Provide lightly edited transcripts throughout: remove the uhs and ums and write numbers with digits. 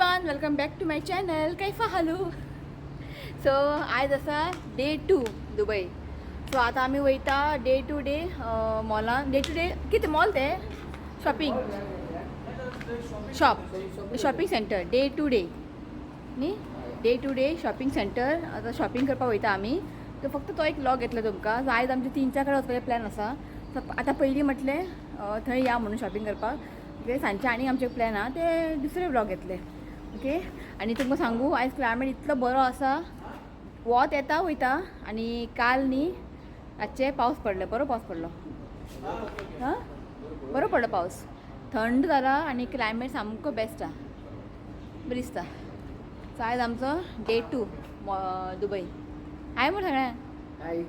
Everyone, welcome back to my channel. कैफा हालू. So आयज आसा डे टू दुबय. सो आतां आमी वयता डे टू डे मॉलान. डे टू डे कितें मॉल तें shopping shop shopping centre day to day न्ही, day to day shopping centre. आतां शॉपिंग करपाक वयता आमी. सो फक्त तो एक व्लॉग घेतलो तुमकां. सो आयज आमचे 3-4 कडेन वचपाचें प्लॅन आसा. सो आतां पयलीं म्हटलें थंय या म्हणून शॉपिंग करपाक. ओके, सांजचे आनी आमचे प्लॅन आहा ते दुसरे व्लॉग घेतले. ओके, आनी तुमकां सांगू आयज क्लायमेट इतलो बरो आसा, वत येता वयता. आनी काल न्ही रातचे पावस पडलो, बरो पावस पडलो. हां, बरो पडलो पावस, थंड जाला आनी क्लायमेट सामको बेस्ट आहा, बरें दिसता. सो आयज आमचो डे टू दुबय. हाय म्हण सगळ्यांक. हाय.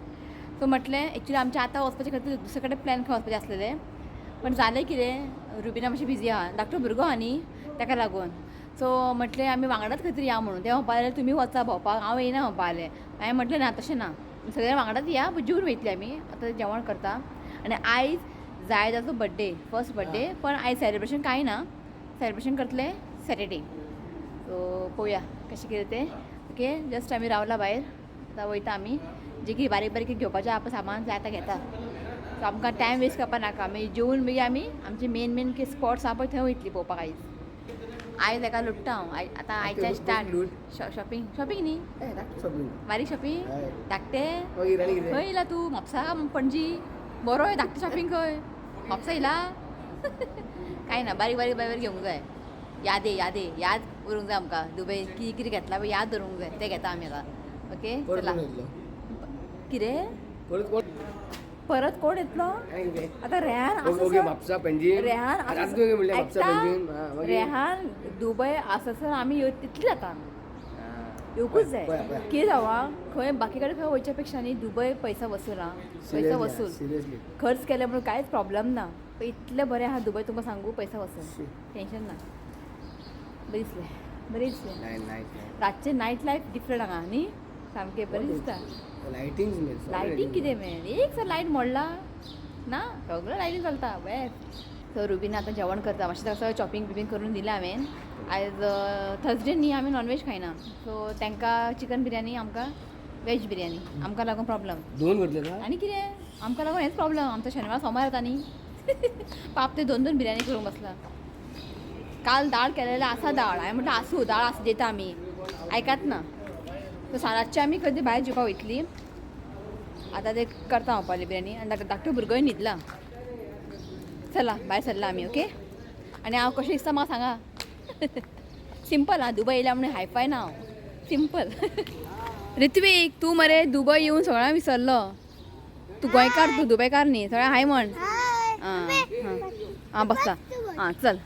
सो म्हटलें एक्चुली आमचें आतां वचपाचे खातीर दुसरे कडेन प्लॅन खंय वचपाचें आसलेलें, पण जालें कितें, रुबिना मातशें बिजी आहा, धाकटो भुरगो आहा न्ही ताका लागून. सो म्हटलें आमी वांगडाच खंय तरी या म्हणून. ते म्हणपा लागले तुमी वचा भोंवपाक, हांव येयना म्हणपा लागलें. हांवें म्हटलें ना तशें ना, सगळे वांगडाच या, जेवन वयतली आमी. आतां जेवण करता. आनी आयज जायदाचो बड्डे, फर्स्ट बड्डे, पण आयज सेलिब्रेशन कांय ना, सेलिब्रेशन करतले सॅटर्डे. सो पळोवया कशें कितें तें. ओके, जस्ट आमी रावला भायर, आतां वयता आमी. जे कितें बारीक बारीक घेवपाचें आहा पळय सामान तें आतां घेता. सो आमकां टायम वेस्ट करपा नाका, आमी जेवन मागीर आमी आमचे मेन मेन कितें स्पॉट्स आहा पळय थंय वयतली पळोवपाक. आयज आयज हेका लुट्टा हांव. आतां आयच्यान स्टार्ट लूट. शॉपिंग. शॉपिंग न्ही, शॉपिंग. बारीक शॉपिंग. हय. धाकटे. मागीर आनी कितें? खंय येयला तूं, म्हापसा पणजी? बरो धाकटें शॉपिंग खंय म्हापसा येयला? कांय ना, बारीक बारीक बारीक घेवंक जाय. यादे यादे याद उरूंक जाय आमकां. दुबय कितें कितें घेतला पळय याद दवरूंक जाय, तें घेता आमी आतां. ओके, परत चला. कोण येतलो? कितें? परत कोण? परत कोण येतलो? आनी कितें? आतां रेहान ओके ओके, म्हापसा पणजी. रेहान आतां तुवें म्हणलें म्हापसा पणजी. हां, मागीर रेहान दुबय आसासर आमी तितली जाता, हां. येवकूच जाय. पळया, पळया. कितें जावा खंय बाकी कडेन खंय वयच्या पेक्षा न्ही दुबय पैसा वसूल आं, पैसा वसूल. सिरियसली. खर्च केले म्हणून कांयच प्रॉब्लम ना. पण इतलें बरें आहा दुबय, तुमकां सांगू, पैसा वसूल, टेंशन ना. बरें दिसलें, बरें दिसलें. Night life. रातचें नायट लायफ डिफरंट हांगा न्ही, सामकें बरें दिसता. लायटिंग. लायटींग कितें मेन, एक सर लायट मोडला ना, सगळें लायटींग चलता बेस्ट. सो रुबीन आतां जेवण करता, मातशें ताका चॉपिंग बिपिंग करून दिलें हांवें. आयज थर्सडे न्ही, आमी नॉनवेज खायना. सो तांकां चिकन बिरयानी, आमकां वेज बिरयानी. आमकां लागून प्रॉब्लम. दोन करतले का? आनी कितें, आमकां लागून हेंच प्रॉब्लम. आमचो शेनवार सोमार येता न्ही, पाप ते दोन दोन बिरयानी करूंक बसला. काल दाळ केलेलें आसा, दाळ हांवें म्हटलें आसूं, दाळ आसा दिता आमी, आयकात ना. सो रातचें आमी खंय तरी भायर जेवपाक वयतली. आतां ते करता हांव पाली बिरयानी. आनी धाकटो भुरगोय न्हिदला. चला भायर सरला आमी. ओके, आनी हांव कशें दिसता म्हाका सांगा. सिंपल आं, दुबय येयल्या म्हणून हायफाय ना हांव, सिंपल. ऋत्वीक तूं मरे दुबय येवन सगळ्यांक विसरलो. तूं गोंयकार, तूं दुबयकार न्ही. सगळ्यांक हाय म्हण. आं हां आं, बसता आं, चल.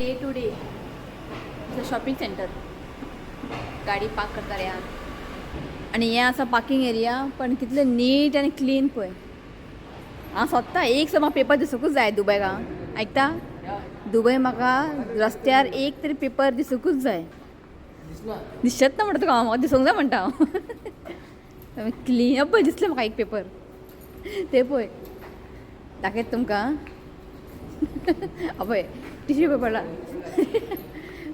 Day to day shopping centre. गाडी पार्क करता रेहान. आनी हें आसा पार्किंग एरिया, पण कितलें नीट आनी क्लीन पळय. हांव सोदता एक सर म्हाका पेपर दिसूंकूच जाय दुबयक. हांव आयकता, दुबय म्हाका रस्त्यार एक तरी पेपर दिसूंकूच जाय. दिसत ना म्हणटा तुका हांव, म्हाका दिसूंक जाय म्हणटा हांव. क्लीन पळय, दिसलें म्हाका एक पेपर, ते पळय दाखयत तुमकां. पळय टिश्यू पेपर पडला,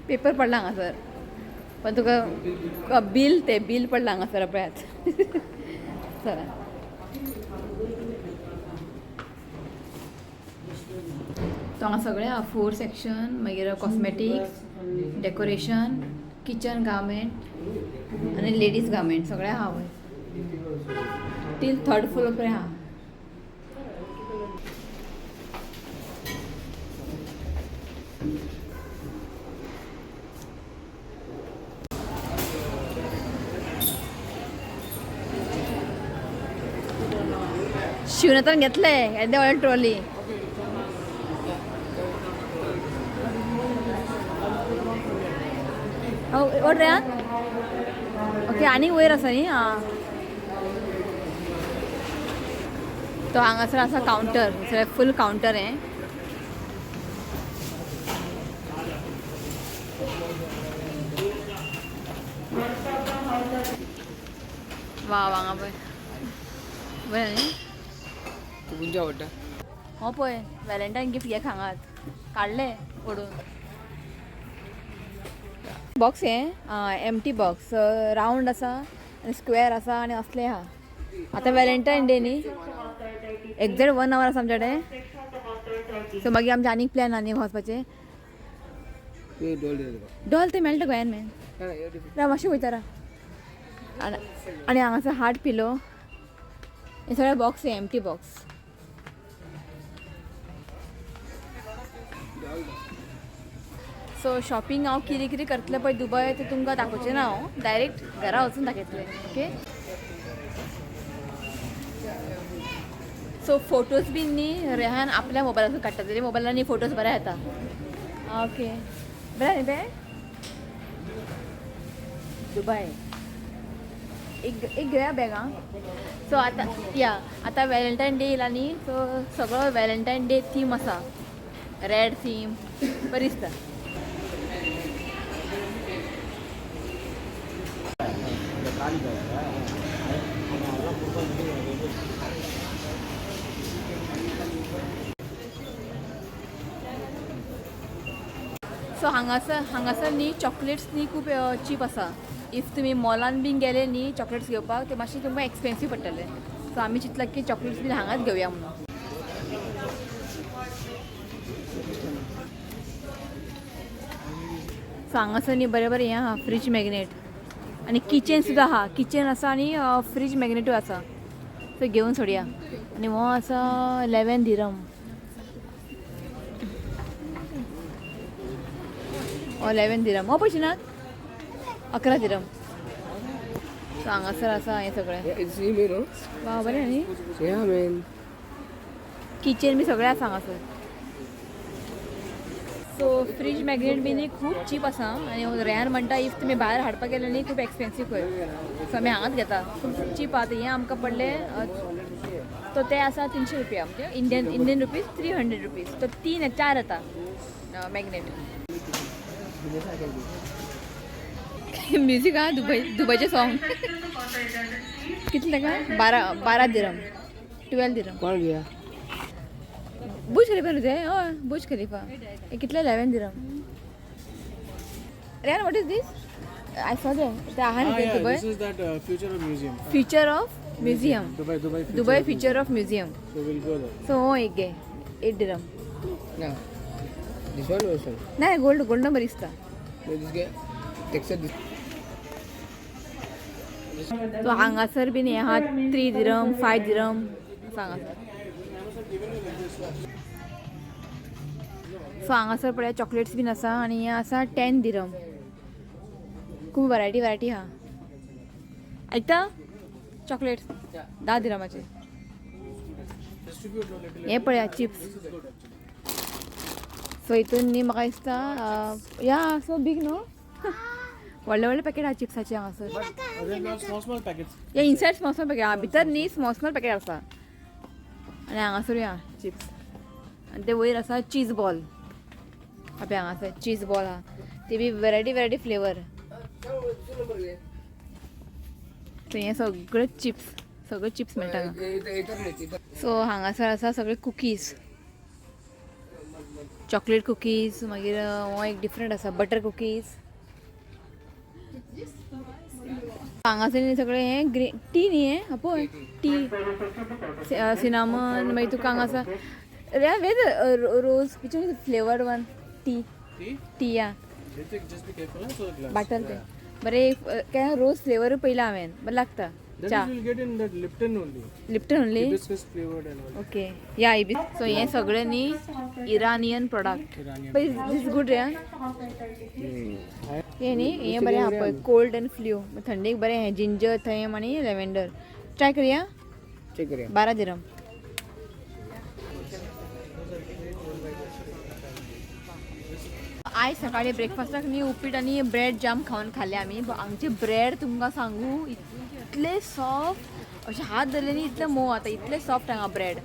पेपर पडला हांगासर, पण तुका बील, ते बील पडला हांगासर पळयात. चला. तो हांगा सगळें आहा, फूड सेक्शन, मागीर कॉस्मेटिक्स, डेकोरेशन, किचन गार्मेंट आनी लेडीज गार्मेंट सगळें आहा वयर. टील थर्ड फ्लोर पर्यंत आहा. शिवनाथान घेतले येदे व्हडली ट्रॉली. ओड रे. ओके, आनी वयर आसा न्ही. आं, तो हांगासर आसा कावंटर, सगळें फूल कावंटर हें. वा, हांगा पळय बरें न्ही. तुका खंयचें आवडटा? हो पळय व्हॅलेंटायन गिफ्ट घे, हांगात काडले ओडून बॉक्स. हें एमटी बॉक्स, रावंड आसा आनी स्क्वेअर आसा आनी असले आहा. आतां व्हॅलेंटायन डे न्ही, एग्जॅक्ट 1 our आसा आमच्या कडेन. सो मागीर आमचें आनीक प्लॅन आनी वचपाचें. डॉल दिता तुका. डॉल ते मेळटा गोंयान मॅन. ना, हे different. राव मातशें वयता राव. आनी आनी हांगासर हार्ट पिलो. हे सगळे बॉक्स हे एमटी बॉक्स. सो शॉपिंग हांव कितें कितें करतलें पळय दुबय तें तुमकां दाखोवचें ना, हांव डायरेक्ट घरा वचून दाखयतलें. ओके, सो फोटोज बीन न्ही रेहान आपल्या मोबायलासून काडटा, तेजे मोबायलान न्ही फोटोज बरे येता. ओके, बरें न्ही तें दुबय. एक एक घेवया बॅगां. सो आतां या आतां व्हॅलेंटायन डे येयला न्ही, सो सगळो व्हॅलेंटायन डे थीम आसा, रेड थीम बरी दिसता. सो हांगासर हांगासर न्ही चॉकलेट्स न्ही खूब चीप आसा. If तुमी मॉलान बीन गेले न्ही चॉकलेट्स घेवपाक ते मातशें तुमकां एक्सपेन्सीव पडटले. सो आमी चिंतलां की चॉकलेट्स बीन हांगाच घेवया म्हणून. सो हांगासर न्ही बरें बरें हें आहा, फ्रीज मॅग्नेट आनी किचन सुद्दां आहा. किचन आसा आनी फ्रीज मॅग्नेटूय आसा. सो घेवन सोडया. आनी हो आसा 11 दिरम. हो 11 दिरम. हो पयशे नात, 11 दिरम. सो हांगासर आसा हें सगळें. Yeah, it's him, you know. वा, बरें न्ही. Yeah, man. Kitchen बी सगळें आसा हांगासर. सो फ्रीज मॅग्नेट बी न्ही खूब चीप आसा. आनी रेहान म्हणटा if तुमी भायर हाडपाक गेले न्ही खूब एक्सपेन्सीव खंय. सो आमी हांगाच घेता, खूब चीप आहा. हें आमकां पडलें तो ते आसा 300 रुपया, म्हणजे इंडियन रुपीज 300 रुपीज. तो 3 4 येता मॅग्नेट. म्युजीक आहा दुबय, दुबयचें सॉंग. कितलें ताका? 12 दिरम, 12 दिरम. कोण घेया? बुर्ज खलिफा न्हू तें? हय, बुर्ज खलिफा. हे कितले? 11 दिरम. Rehan, what is this? I saw ते ते आहा न्ही Ah, ते yeah, Dubai this is that future of museum. Future of museum. Dubai, Dubai future. Dubai of future museum. Of museum. So we'll go there. So हो एक गे 8 दिरम. ना. This one also. ना, गोल्ड गोल्ड बरी दिसता. No, this guy. Texture this. So हांगासर बीन हें आहा, 3 दिरम, 5 दिरम आसा हांगासर. सो हांगासर पळय चॉकलेट्स बीन आसा आनी हें आसा 10 दिरम. खूब वरायटी वरायटी आहा. आयकता, चॉकलेट्स 10 दिरमाचे. हे पळया चिप्स. सो हितून न्ही म्हाका दिसता या सो बीग न्हू, व्हडले व्हडले पॅकेट आहा चिप्साचे हांगासर. There are small, small packets. या इनसायड स्मॉल स्मॉल पॅकेट आहा, भितर न्ही स्मॉल स्मॉल पॅकेट आसा. आनी हांगासरूय आहा चिप्स. आनी ते वयर आसा चीज बॉल. आपले हांगासर चीज बॉल आहा, ते बी वरायटी वरायटी फ्लेवर. सो हें सगळें चिप्स, सगळे चिप्स मेळटा हांगा. सो हांगासर आसा सगळे कुकीज, चॉकलेट कुकीज. मागीर हो एक डिफरंट आसा, बटर कुकीज. हांगासर न्ही सगळें हें ग्रीन टी न्ही, हें पळय टी सिनामन. मागीर तुका हांगासर Ray with rose which is flavoured one tea. Tea? Tea या. Ritik, just be careful, huh? So the glass. Bottle ते बरें काय रोज फ्लेवर पयला हांवें, बरें लागता. That च्या is you'll get in that Lipton only. Lipton only. Hibiscus flavored and all. Okay या इबी. सो हें सगळें न्ही इरानियन प्रोडक्ट. Iranian. पय दीस गूड रे. हें न्ही हें बरें आहा पळय, कोल्ड एंड फ्लू, थंडेक बरें हें, जिंजर थंय आनी लेवेंडर. ट्राय करया. चेक करूया. 12 दिरम. आयज सकाळी ब्रेकफास्टाक न्ही उपीट आनी ब्रेड जाम खावन खाले आमी. हांगचे ब्रेड तुमकां सांगू इतले सॉफ्ट, अशें हात धरले न्ही इतले मोव आतां, इतले सॉफ्ट हांगा ब्रेड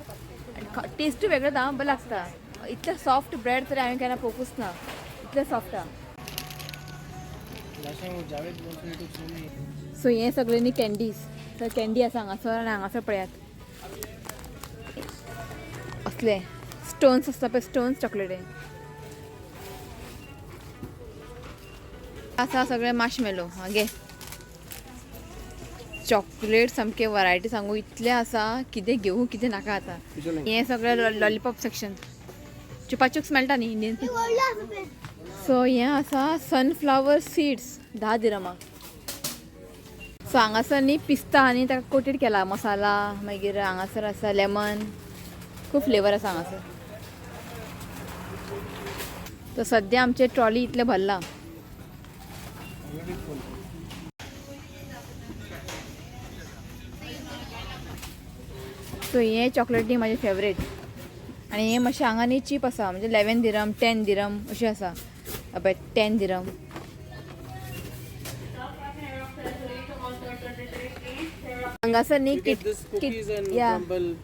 आनी टेस्टूय वेगळेच आं, बरें लागता. इतले सॉफ्ट ब्रेड तर हांवें केन्ना पळोवंकूच ना, इतले सॉफ्ट आहा. Last time Javed also he took so many. So हें सगळें न्ही कॅन्डीज, सो कॅन्डी आसा हांगासर आनी हांगासर पळयात असले स्टोन्स आसता पळय, स्टोन्स चॉकलेटी आसा सगळे, माशमेलो. हां घे चॉकलेट, सामके वरायटी सांगू इतले आसा, कितें घेवूं कितें नाका आतां. हें सगळें लॉलीपॉप सेक्शन, चुपाचुप्स मेळटा न्ही इंडियन. सो हें आसा सनफ्लावर सीड्स 10 दिरमाक. सो हांगासर न्ही पिस्ता आनी ताका कोटेड केला मसाला, मागीर हांगासर आसा लेमन, खूब फ्लेवर आसा हांगासर. तर सद्या आमचे ट्रॉली इतलें भरलां. Already full. सो हें चॉकलेट न्ही म्हाजें फेवरेट आनी हें मातशें हांगा न्ही चीप आसा, म्हणजे 11 दिरम, 10 दिरम अशें आसा. पळय 10 दिरम. हांगासर न्ही You get this cookies and या crumble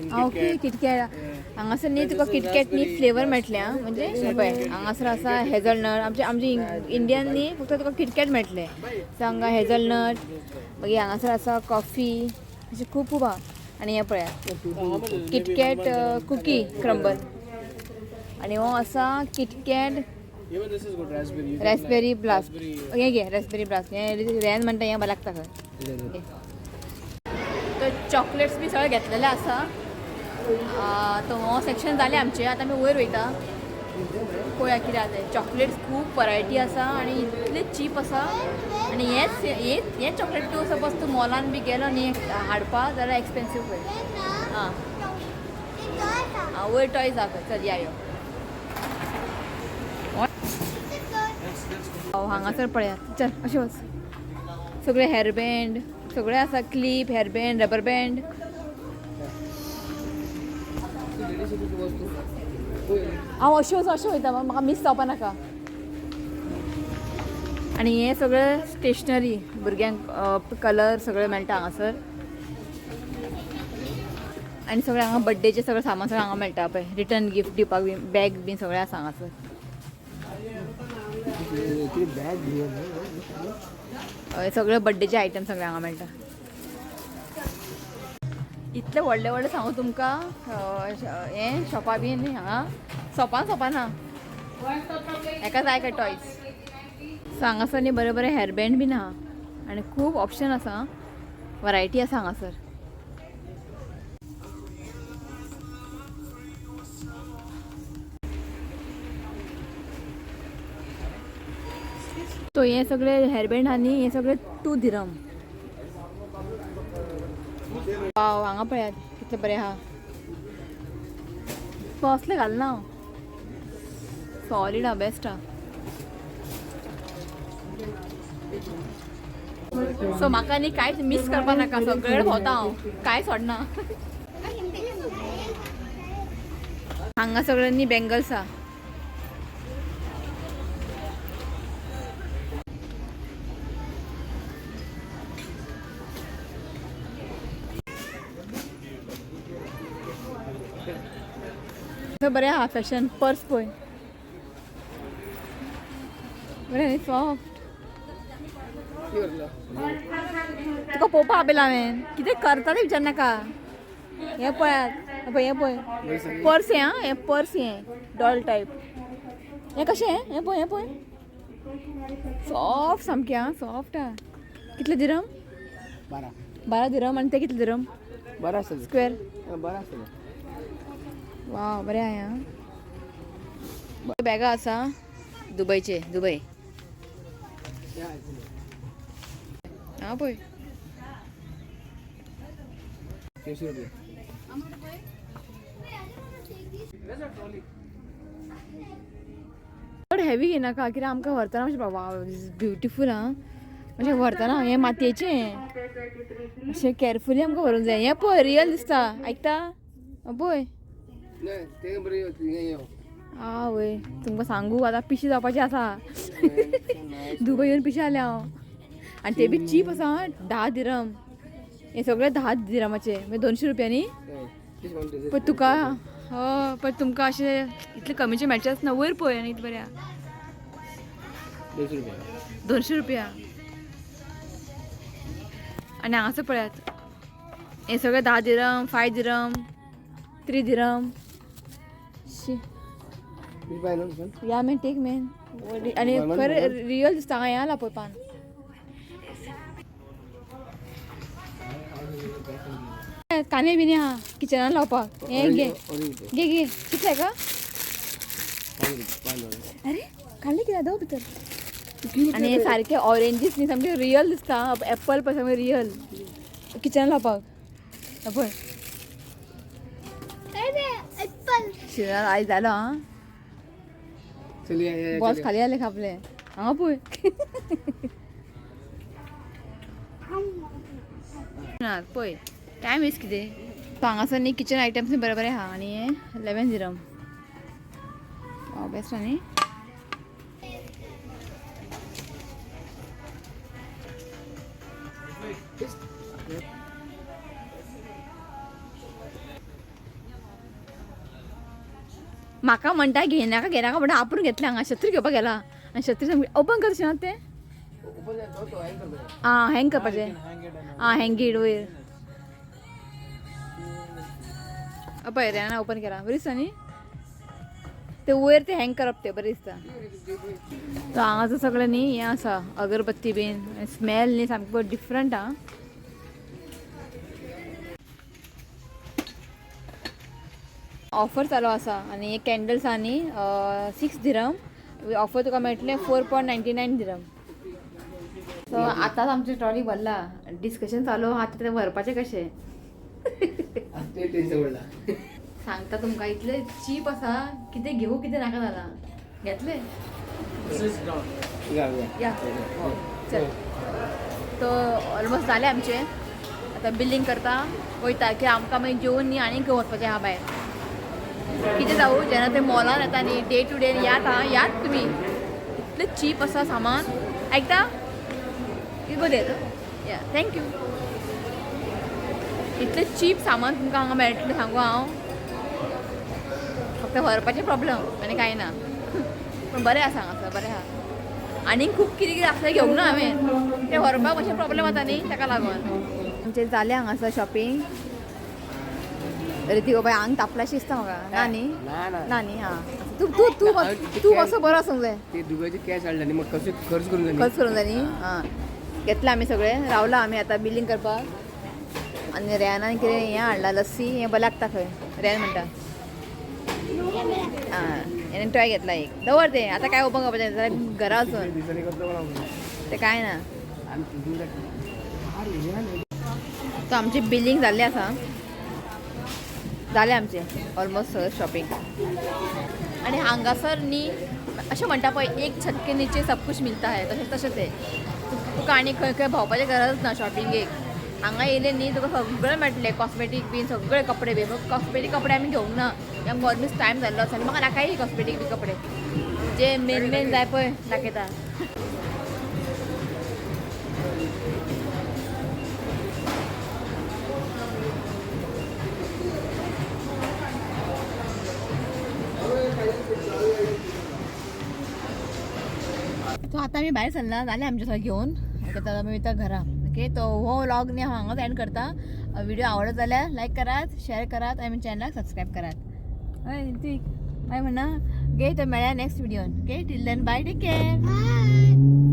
in ah okay. Kit Kat. KitKat. हांगासर न्ही तुका This is KitKat न्ही raspberry flavour blast. मेळटले आं, म्हणजे पळय हांगासर आसा हेजलनट. आमचे आमचे इंडियन न्ही फक्त तुका किटकॅट मेळटले. सो हांगा हेजलनट, मागीर हांगासर आसा कॉफी, अशें खूब खूब आहा. आनी हें पळयात How much is it? Maybe KitKat one dirham. Cookie crumble आनी हो आसा KitKat Even this is good, raspberry. You get raspberry like blast. Raspberry. हें घे रॅसबेरी ब्लास्ट, हें रेन म्हणटा, हें बरें लागता खंय. घे. तर चॉकलेट्स बी सगळे घेतलेले आसा. तो हो सेक्शन जालें आमचें, आतां आमी वयर वयता, पळोवया कितें आसा तें. चॉकलेट्स खूब वरायटी आसा आनी इतले चीप आसा. आनी हेंच हें चॉकलेट तूं सपोज तूं मॉलान बी गेलो न्ही हाडपा जाल्यार एक्सपेन्सीव पळय. आं आं वयर टॉयज आहा खंय. चल या यो. हांगासर पळयात, चल अशें वच. सगळे हेअरबँड सगळे आसा, क्लीप, हेअरबँड, रबर बँड. हांव अशें वच, अशें वयता, म्हाका मीस जावपा नाका. आनी हें सगळें स्टेशनरी, भुरग्यांक कलर सगळें मेळटा हांगासर. आनी सगळें हांगा बड्डेचें सगळें सामान सगळें हांगा मेळटा पळय, रिटर्न गिफ्ट दिवपाक बी बॅग बी सगळें आसा हांगासर. बॅग. हय, सगळे बड्डेचे आयटम सगळे हांगा मेळटा. इतले व्हडले व्हडले सांगू तुमकां हें शॉपा बीन हांगा सोपान सोपान आहा, हेका जाय काय टॉयज. सो हांगासर न्ही बरें बरें हेअरबँड बीन आहा आनी खूब ऑप्शन आसा, वरायटी आसा हांगासर. तो हे सगळे हेअरबँड आहा न्ही, हे सगळे 2 दिरम. वाव, हांगा पळयात कितले बरें आहा. कसलें घालना हांव, सॉलीड आहा, बेस्ट आहा. सो म्हाका न्ही कांयच मीस करपा नाका, सगळे भोंवता हांव, कांय सोडना. हांगा सगळे न्ही बँगल्स आहा. बरें आहा फॅशन पर्स पळय, बरें न्ही सॉफ्ट. तुका पळोवपा आपयला हांवें, कितें करता तें विचार नाका. हें पळयात, पळय हें पळय पर्स हें आं, हें पर्स हें डॉल टायप, हें कशें हें पळय, हें पळय सॉफ्ट सामकें आं, सॉफ्ट आहा. कितले दिरम? 12. 12 दिरम. आनी ते कितले दिरम? 12 आसतले. स्क्वेअर. 12 आसतले. वा बरें आहा. बॅगां आसा दुबयचे, दुबय. आं पळय. 300 रुपये. चड हेवी घेयनाका, कित्याक आमकां व्हरतना मातशें, वा ब्युटिफूल. आं, मातशें व्हरतना हें मातयेचें अशें केअरफुली आमकां व्हरूंक जाय. हें पळय, रियल दिसता. आयकता पळय. नाही ते बरे यो. आवय, तुमकां सांगू आतां पिशें जावपाचें आसा. दुबय येवन पिशें जालें हांव. आनी ते बी चीप आसा आं, 10 दिरम हे सगळे, 10 दिरमाचे म्हणजे 200 रुपया न्ही. पण तुका हय, पण तुमकां अशें इतले कमीचे मेळचेच ना. वयर पळय आनी इतलें बरें आहा. 200 रुपये. 200 रुपया. आनी हांगासर पळयात, हे सगळे 10 दिरम, 5 दिरम, 3 दिरम. शी. या मॅन, टेक मॅन. आनी खरें रियल दिसता. हांगा हें आला पळय पान. कांदे बिने आहा किचनान लावपाक. हें घे घे घे. कितले का? अरे काडले कित्याक, दवर भितर. आनी हे सारखे ऑरेंजीस न्ही, सामके रियल दिसता. एप्पल पळय, सामके रियल किचनान लावपाक. पळय शिरान आयज जालो. आं, बॉस खाली आले खापले. हांगा पळय ना, पळय टायम वेस्ट कितें. हांगासर न्ही किचन आयटम्स बरे बरे आहा. आनी हे 11 दिरम. बेस्ट न्ही. म्हाका म्हणटा घेयनाका घेयनाका म्हणटा, आपूण घेतलें. हांगा शत्री घेवपाक गेला आनी शत्री सामकी ओपन कर ना तें. आं, हँग करपाचें. आं, हँगीड वयर पळय रे, ओपन केला. बरें दिसता न्ही ते वयर ते हँग करप, ते बरें दिसता. तो हांगासर सगळें न्ही हें आसा, अगरबत्ती बीन. स्मेल न्ही सामको डिफरंट. आं, ऑफर चालू आसा. आनी कॅन्डल्स आहा न्ही 6 दिरम, ऑफर तुका मेळटलें 4.99 दिरम. सो आतांच आमची ट्रॉली भरला. डिस्कशन चालू आहा ते व्हरपाचें कशें. सांगता तुमकां, इतलें चीप आसा, कितें घेवूं कितें नाका जालां. घेतलें या चल. तो ऑलमोस्ट जालें आमचें. आतां बिलींग करता वयता की आमकां मागीर जेवन न्ही आनीक वचपाचें आहा भायर. कितें जावं, जेन्ना ते मॉलान येता न्ही डे टू डे यात. आं, यात तुमी, इतलें चीप आसा सामान. आयकता you go there. या, thank you. इतलें चीप सामान तुमकां हांगा मेळटलें सांगू हांव. फक्त व्हरपाचें प्रॉब्लम आनी कांय ना. पूण बरें आसा हांगासर, बरें आहा. आनीक खूब कितें कितें आसलें घेवंक ना हांवें, तें व्हरपाक मातशें प्रॉब्लम जाता न्ही, ताका लागून. आमचें जालें हांगासर शॉपिंग. ऋतिक बाय आंग तापलाशी दिसता म्हाका. ना न्ही? ना न्ही. हां, तूं तूं तूं तूं मातसो बरो आसूंक जाय. ते दुबयचे कॅश हाडले न्ही, मग कशें खर्च करूंक जाय. खर्च करूंक जाय न्ही. आं, घेतलां आमी सगळें. रावला आमी आतां बिलींग करपाक. आनी रेयानान कितें हें हाडलां, लस्सी. हें बरें लागता खंय, रेयान म्हणटा. आं, हेणें टॉय घेतला एक. दवर तें आतां, काय ओपन करपाचें जाल्यार घरा वचून. तें कांय ना. तो आमची बिलींग जाल्ली आसा. जालें आमचें ऑलमोस्ट सगळें शॉपिंग. आनी हांगासर न्ही अशें म्हणटा पळय, एक छत के नीचे सब कुछ मिलता है, तशें तशें तें. तुका आनी खंय खंय भोंवपाचें गरज ना शॉपिंगेक. हांगा येयलें न्ही तुका सगळें मेळटलें, कॉस्मेटीक बीन सगळे कपडे बीन. कॉस्मेटीक कपडे आमी घेवंक ना, आमकां ऑलमोस्ट टायम जाल्लो आसा आनी म्हाका नाकाय कॉस्मेटीक बी कपडे. जे मेन मेन जाय पळय दाखयता. सो आतां आमी भायर सरला, जालें आमचें सगळें घेवन. आतां आमी वयता घरा. ओके, तो हो व्लॉग न्ही हांव हांगाच एंड करता. व्हिडिओ आवडत जाल्यार लायक करात, शेअर करात आनी चॅनलाक सबस्क्रायब करात. हय ठीक, बाय म्हणा. ओके, तर मेळया next व्हिडिओन. Okay, till then, bye, take care.